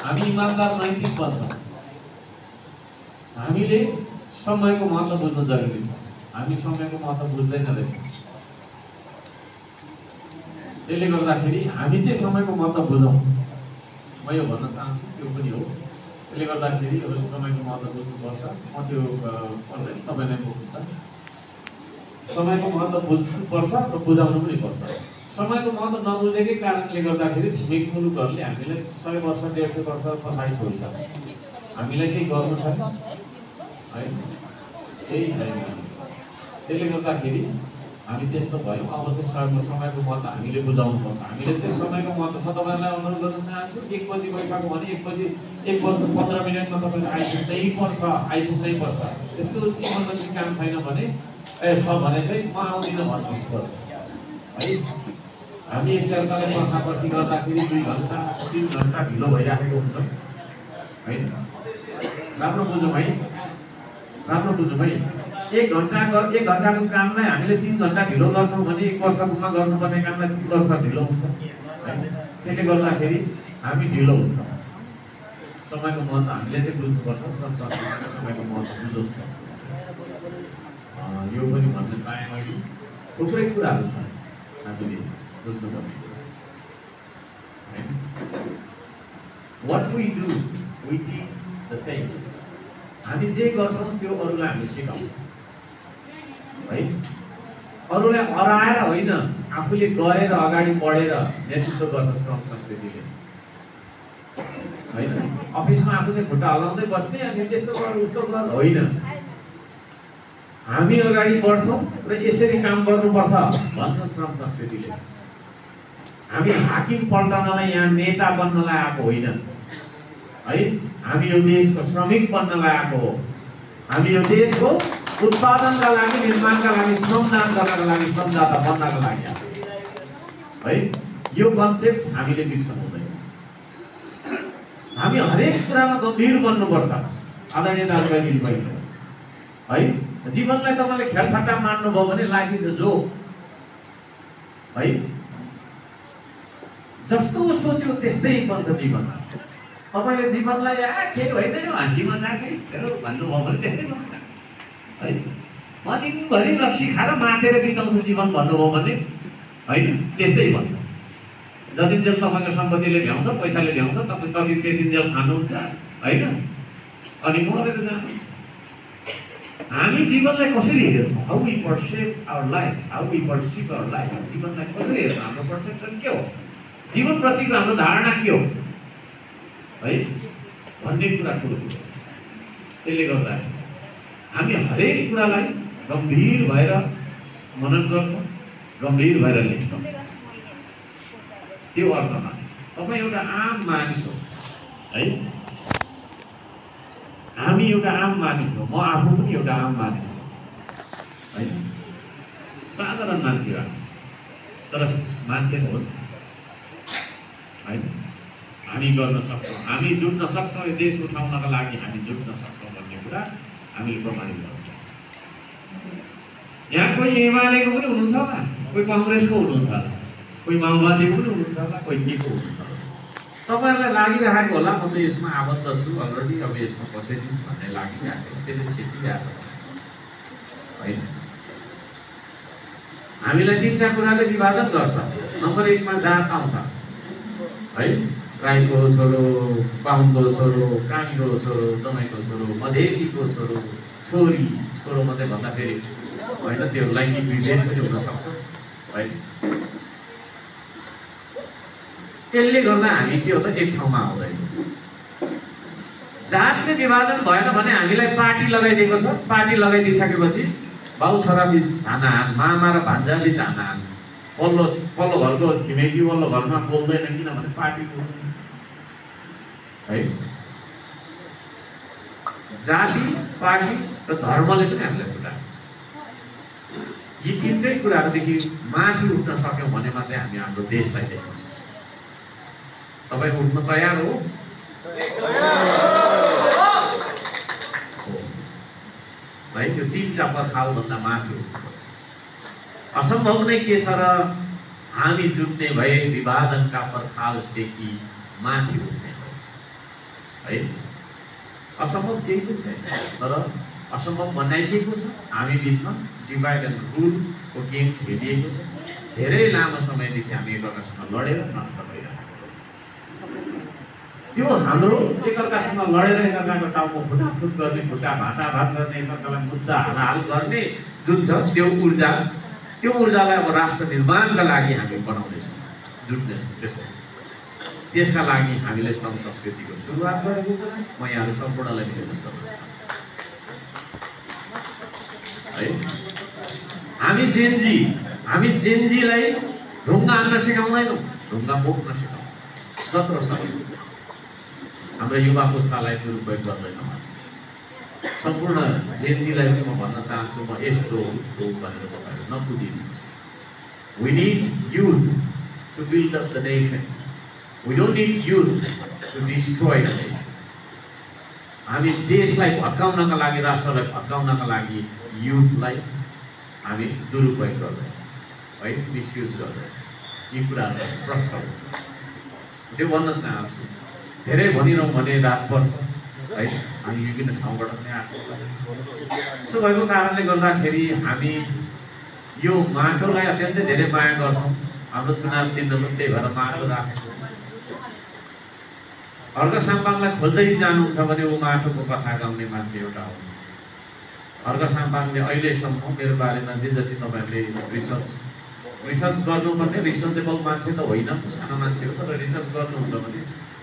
हामी इमानदार नैतिक बन्छौँ। हामीले समयको महत्त्व बुझ्नु जरुरी छ। हामी समयको महत्त्व बुझ्दैन रहेछौँ। त्यसले गर्दाखेरि हामी चाहिँ समयको महत्त्व बुझौँ। म यो भन्न चाहन्छु, त्यो पनि हो। त्यसले गर्दाखेरि समयको महत्त्व बुझ्नुपर्छ। म त्यो पर्दैन, तपाईँलाई बुझ्नु। समयको महत्त्व बुझ्नुपर्छ र बुझाउनु पनि पर्छ। समयको महत्त्व नबुझेकै कारणले गर्दाखेरि छिमेकी मुलुकहरूले हामीलाई 100 वर्ष 150 वर्ष पछाडि छोड्छ। हामीलाई केही गर्नु छैन है, केही छैन। त्यसले गर्दाखेरि हामी त्यस्तो भयौँ। अब चाहिँ समयको महत्त्व हामीले बुझाउनुपर्छ। हामीले चाहिँ समयको महत्त्व, म तपाईँहरूलाई अनुरोध गर्न चाहन्छु, 1 बजी बैठक भने 1 बजी 1:15 मिनटमा तपाईँहरू आइपुग्नै पर्छ। त्यस्तो इमर्जेन्सी काम छैन भने छ भने चाहिँ म आउँदिनँ भन्नुहोस् है। हामी एकअर्कालाई पर्खापर्खी गर्दाखेरि 2 घन्टा 3 घन्टा ढिलो भइराखेको हुन्छ है। राम्रो बुझौँ है, राम्रो बुझौँ है। 1 घन्टाको कामलाई हामीले 3 घन्टा ढिलो गर्छौँ भने 1 वर्षमा गर्नुपर्ने कामलाई 3 वर्ष ढिलो हुन्छ है। त्यसले गर्दाखेरि हामी ढिलो हुन्छ। समयको महत्त्व हामीले चाहिँ बुझ्नुपर्छ। समयको महत्त्व बुझोस्। यो पनि भन्न चाहे मैले। थुप्रै कुराहरू छन् हामीले बुझ्नुपर्ने। What we do, we teach the same. हामी जे गर्छौँ त्यो अरूलाई हामी सिकाउँछौँ है। अरूलाई हराएर होइन, आफूले गरेर अगाडि बढेर नेतृत्व गर्छ श्रम संस्कृतिले होइन। अफिसमा आफू चाहिँ खुट्टा हलाउँदै बस्ने अनि त्यस्तो गर उस्तो गर होइन। हामी अगाडि बढ्छौँ र यसरी काम गर्नुपर्छ भन्छ श्रम संस्कृतिले। हामी हाकिम पल्टाउनलाई, यहाँ नेता बन्नलाई आएको होइन है। हामी यो देशको श्रमिक बन्नलाई आएको हो। हामी यो देशको उत्पादनका लागि, निर्माणका लागि, श्रमदान गर्नका लागि, श्रमदाता बन्नका लागि है। यो कन्सेप्ट हामीले बिर्सनु हुँदैन। हामी हरेक कुरामा गम्भीर बन्नुपर्छ। आदरणीय दाजुभाइ दिदीबहिनी है, जीवनलाई तपाईँले खेलठट्टा मान्नुभयो भने लागि जो है, जस्तो सोच्यो त्यस्तै बन्छ जीवन। तपाईँले जीवनलाई खेल होइन यो हाँसी मजाकै भन्नुभयो भने त्यस्तै बन्छ है। म दिनभरि रक्सी खाएर माथेर बिताउँछु जीवन भन्नुभयो भने होइन, त्यस्तै बन्छ। जतिन्जेल तपाईँको सम्पत्तिले भ्याउँछ, पैसाले भ्याउँछ, तपाईँ त्यतिन्जेल खानुहुन्छ होइन, अनि मरेर जानुहुन्छ। हामी जीवनलाई कसरी हेर्छौँ? How we perceive our life, how we perceive our life. जीवनलाई कसरी हेर्छौँ? हाम्रो पर्सेप्सन के हो? जीवनप्रतिको हाम्रो धारणा के हो है भन्ने कुरा ठुलो कुरो। त्यसले गर्दा हामी हरेक कुरालाई गम्भीर भएर मनन गर्छौँ, गम्भीर भएर लेख्छौँ। त्यो अर्थमा तपाईँ एउटा आम मानिस हो है। हामी एउटा आम मानिस हो। म आफू पनि एउटा आम मानिस हो है। साधारण मान्छे हो तर मान्छे हो है। हामी गर्न सक्छौँ, हामी जुट्न सक्छौँ। यो देश उठाउनका लागि हामी जुट्न सक्छौँ भन्ने कुरा हामीले प्रमाणित गर्छौँ। यहाँ कोही एमालेको पनि हुनुहुन्छ होला, कोही कङ्ग्रेसको हुनुहुन्छ होला, कोही माओवादीको पनि हुनुहुन्छ होला, कोही केको हुनुहुन्छ होला। तपाईँहरूलाई लागिरहेको होला म त यसमा आबद्ध छु अलरेडी, अब यसमा पसेछु भन्ने लागिरहेको, त्यसले छेकिरहेको होइन। हामीलाई 3टा कुराले विभाजन गर्छ। नम्बर 1 मा जात आउँछ है। राईको छोरो, बाहुनको छोरो, कामीको छोरो, दमाईको छोरो, मधेसीको छोरो, छोरी, छोरो मात्रै भन्दाखेरि होइन, त्यो लैङ्गिक विभेद पनि हुनसक्छ है। त्यसले गर्दा हामी के हो त एक ठाउँमा आउँदैन। जातले विभाजन भएन भने हामीलाई पार्टी लगाइदिएको छ। पार्टी लगाइदिइसकेपछि बाउ छोरा बिच हानाहान, मामा र भान्जा बिच हानाहान, पल्लो घरको छिमेकी पल्लो घरमा बोल्दैन किनभने पार्टी है। जाति, पार्टी र धर्मले पनि हामीलाई छुटाएको। यी 3टै कुराहरूदेखि माथि उठ्न सक्यौँ भने मात्रै हामी हाम्रो देशलाई देख्छौँ। तपाईँ उठ्न तयार हो? है, त्यो 3टा पर्खालभन्दा माथि उठ्नुपर्छ। असम्भव नै के छ र हामी जुट्ने भए विभाजनका पर्खालदेखि माथि उठ्ने है। असम्भव केही पनि छैन, तर असम्भव बनाइदिएको छ। हामी बिचमा डिभाइड एन्ड रुलको गेम खेलिएको छ। धेरै लामो समयदेखि हामी एकअर्कासँग लडेर नष्ट भइरहेको छ। त्यो हाम्रो एकअर्कासँग लडेर एकअर्काको टाउको फुटाफुट गर्ने, खुट्टा भाँचाभाँच गर्ने, एकअर्कालाई मुद्दा हालहाल गर्ने जुन छ त्यो ऊर्जालाई अब राष्ट्र निर्माणका लागि हामी बनाउँदैछौँ, जुट्नेछौँ। त्यसका लागि हामीले श्रम संस्कृतिको सुरुवात गरेको कुरा म यहाँहरू सम्पूर्णलाई निवेदन गर्छु है। हामी जेनजीलाई ढुङ्गा हान्न सिकाउँदैनौँ, ढुङ्गा बोक्न सिकाउँछौँ। जत्रो सक्छ हाम्रो युवा पुस्तालाई दुरुपयोग गर्दैनौँ। सम्पूर्ण जेनजीलाई पनि म भन्न चाहन्छु, म यस्तो उस्तो भनेर तपाईँहरू नकुदिनु। We need youth to build up the nation. We don't need youth to destroy the nation. हामी देशलाई भत्काउनका लागि, राष्ट्रलाई भत्काउनका लागि युथलाई हामी दुरुपयोग गर्दै है, मिसयुज गर्दै यी कुराहरू प्रष्ट हुन्छ। त्यो भन्न चाहन्छु। धेरै भनिरहँ भने रात पर्छ है, हामी विभिन्न ठाउँबाट पनि आएको छ। यसो भएको कारणले गर्दाखेरि हामी यो माटोलाई अत्यन्तै धेरै माया गर्छौँ। हाम्रो चुनाव चिन्ह पनि त्यही भएर माटो राखेको। अर्घ साम्पाङलाई खोज्दै जानुहुन्छ भने ऊ माटोको कथा गाउने मान्छे एउटा हो। अर्घ साम्पाङले अहिलेसम्म मेरो बारेमा जे जति तपाईँहरूले रिसर्च गर्नुपर्ने, रिसर्चेबल मान्छे त होइन, सानो मान्छे हो, तर रिसर्च गर्नुहुन्छ भने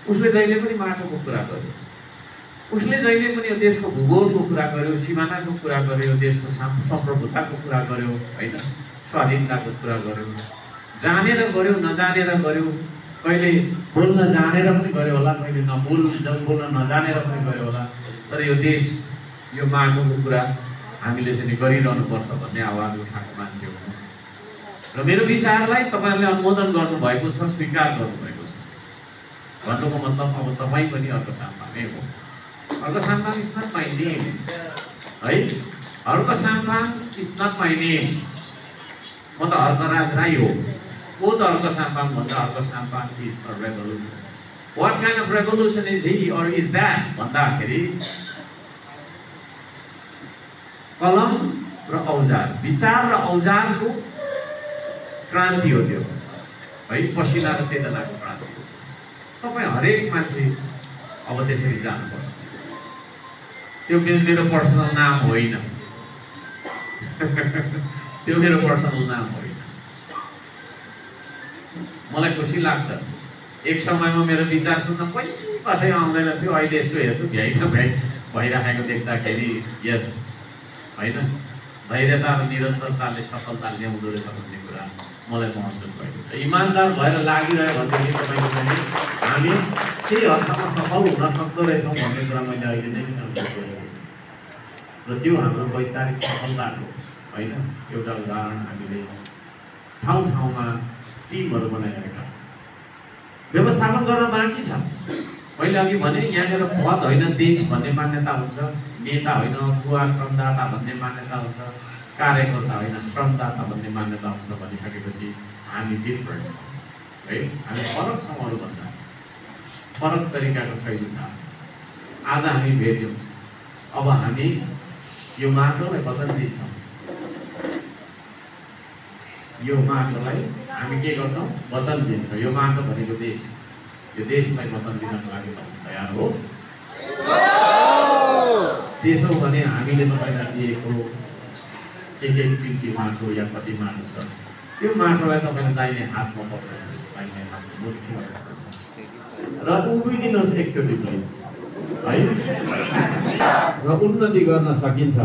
उसले जहिले पनि माटोको कुरा गर्यो। उसले जहिले पनि यो देशको भूगोलको कुरा गर्यो, सिमानाको कुरा गर्यो, देशको सम्प्रभुताको कुरा गर्यो होइन, स्वाधीनताको कुरा गर्यो। जानेर गर्यो, नजानेर गर्यो, कहिले बोल्न जानेर पनि गर्यो होला, कहिले बोल्न नजानेर पनि गर्यो होला। तर यो देश, यो माटोको कुरा हामीले चाहिँ गरिरहनुपर्छ भन्ने आवाज उठाएको मान्छे हो। र मेरो विचारलाई तपाईँहरूले अनुमोदन गर्नुभएको छ, स्वीकार गर्नुभएको छ। भन्नुको मतलब अब तपाईँ पनि अर्घ साम्पाङै हो। Argha Sampang is not my name है। Argha Sampang is not my name. म त हर्कराज राई हो। को त अर्घ साम्पाङ भन्दा Argha Sampang is a revolution. What kind of revolution is he or is that भन्दाखेरि कलम र औजार, विचार र औजारको क्रान्ति हो त्यो है, पसिना र चेतनाको क्रान्ति हो। तपाईँ हरेक मान्छे अब त्यसरी जानुपर्छ। त्यो मेरो पर्सनल नाम होइन, त्यो मेरो पर्सनल नाम होइन। मलाई खुसी लाग्छ, एक समयमा मेरो विचार सुन्न कहिले कसै आउँदैन थियो। अहिले यसो हेर्छु भइराखेको देख्दाखेरि यस होइन, धैर्यता र निरन्तरताले सफलता ल्याउँदो रहेछ भन्ने कुरा मलाई महसुस भएको छ। इमान्दार भएर लागिरह्यो भनेदेखि तपाईँको पनि हामी केही हदसम्म सफल हुन सक्दो रहेछौँ भन्ने कुरा मैले अहिले नै र त्यो हाम्रो वैचारिक सफलताको होइन एउटा उदाहरण हामीले ठाउँ ठाउँमा टिमहरू बनाइरहेका छौँ। व्यवस्थापन गर्न बाँकी छ। मैले अघि भने यहाँनिर पद होइन देश भन्ने मान्यता हुन्छ, नेता होइन बुवा श्रमदाता भन्ने मान्यता हुन्छ, कार्यकर्ता होइन श्रमदाता भन्ने मान्यता हुन्छ भनिसकेपछि हामी डिफरेन्ट छौँ है। हामी फरक छौँ, अरूभन्दा फरक तरिकाको शैली छ। आज हामी भेट्यौँ, अब हामी यो माटोलाई वचन दिन्छौँ। यो माटोलाई हामी के गर्छौँ? वचन दिन्छौँ। यो माटो भनेको देश, यो देशलाई वचन दिनको लागि तयार हो। त्यसो भने हामीले तपाईँलाई दिएको एक चिम्टी माटो या कति माटो छ, त्यो माटोलाई तपाईँले दाहिने हातमा पक्राउनुहोस्, दाहिने हातमा मुठीमा र उभिदिनुहोस् एकचोटि प्लिज है। र उन्नति गर्न सकिन्छ।